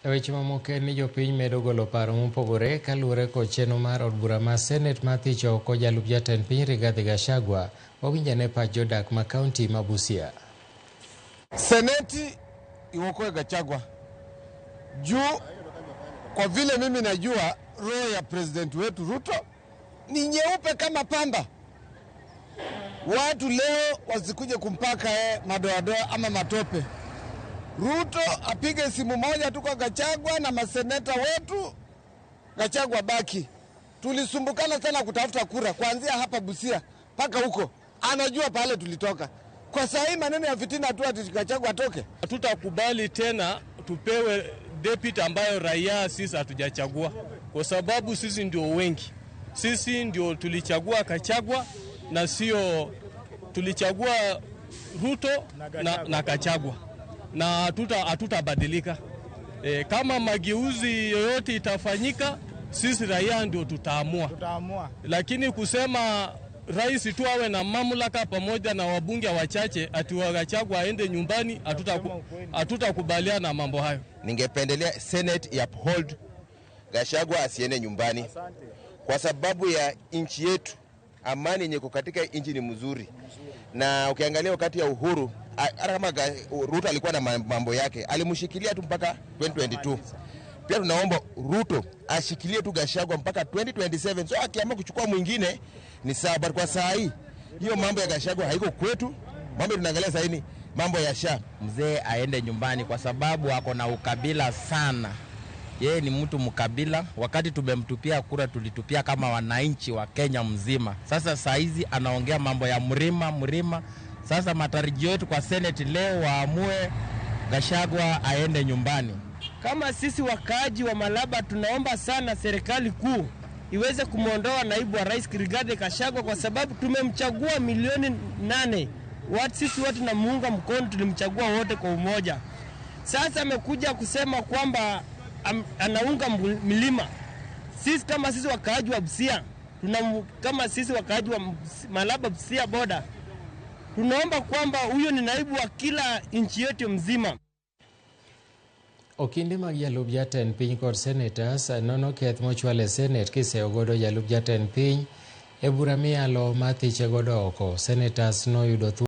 E weche mamoko en ni jopiny medo golo paro mopogore kaluwore kod chenro mar od bura mar Senet mar thicho oko jalup jatend piny Rigathi Gachagua. Wawinj ane pach jodak ma kaunti ma Busia. Seneti iokoe Gachagua juu kwa vile mimi najua roho ya president wetu Ruto ni nyeupe kama pamba. Watu leo wasikuje kumpaka madoadoa ama matope. Ruto apige simu moja tu kwa Gachagua na maseneta wetu, Gachagua baki. Tulisumbukana sana kutafuta kura kuanzia hapa Busia mpaka huko, anajua pale tulitoka. Kwa saa hii maneno ya fitina tu ati Gachagua atoke. Hatutakubali tena tupewe deputy ambayo raia sisi hatujachagua, kwa sababu sisi ndio wengi. Sisi ndio tulichagua Gachagua na sio tulichagua Ruto na Gachagua na hatutabadilika. Kama mageuzi yoyote itafanyika, sisi raia ndio tutaamua. Lakini kusema rais tu awe na mamlaka pamoja na wabunge wachache ati Gachagua aende nyumbani, hatutakubaliana na mambo hayo. Ningependelea Senate ya uphold Gachagua asiende nyumbani kwa sababu ya nchi yetu. Amani yenye iko katika nchi ni mzuri, na ukiangalia wakati ya uhuru, hata kama Ruto alikuwa na mambo yake, alimshikilia tu mpaka 2022. Pia tunaomba Ruto ashikilie tu Gachagua mpaka 2027. So akiamua kuchukua mwingine ni sawa, but kwa saa hii hiyo mambo ya Gachagua haiko kwetu. Mambo tunaangalia saa hii ni mambo ya SHA. Mzee aende nyumbani kwa sababu ako na ukabila sana. Yeye ni mtu mkabila. Wakati tumemtupia kura tulitupia kama wananchi wa Kenya mzima. Sasa saa hizi anaongea mambo ya mlima mlima. Sasa matarajio yetu kwa Senate leo waamue Gachagua aende nyumbani. Kama sisi wakaaji wa Malaba tunaomba sana serikali kuu iweze kumwondoa naibu wa rais Rigathi Gachagua kwa sababu tumemchagua milioni 8. Watu sisi wote tunamuunga mkono, tulimchagua wote kwa umoja. Sasa amekuja kusema kwamba anaunga milima. Sisi kama sisi wakaaji wa Busia, kama sisi wakaaji wa Malaba Busia boda, tunaomba kwamba huyo ni naibu wa kila nchi yetu mzima. Okinde mag jalup jatend piny kod senators nono keth mochwal e Senate kiseyo godo jalup jatend piny e bura miyalo mar thiche godo oko. Senators noyudo thuolo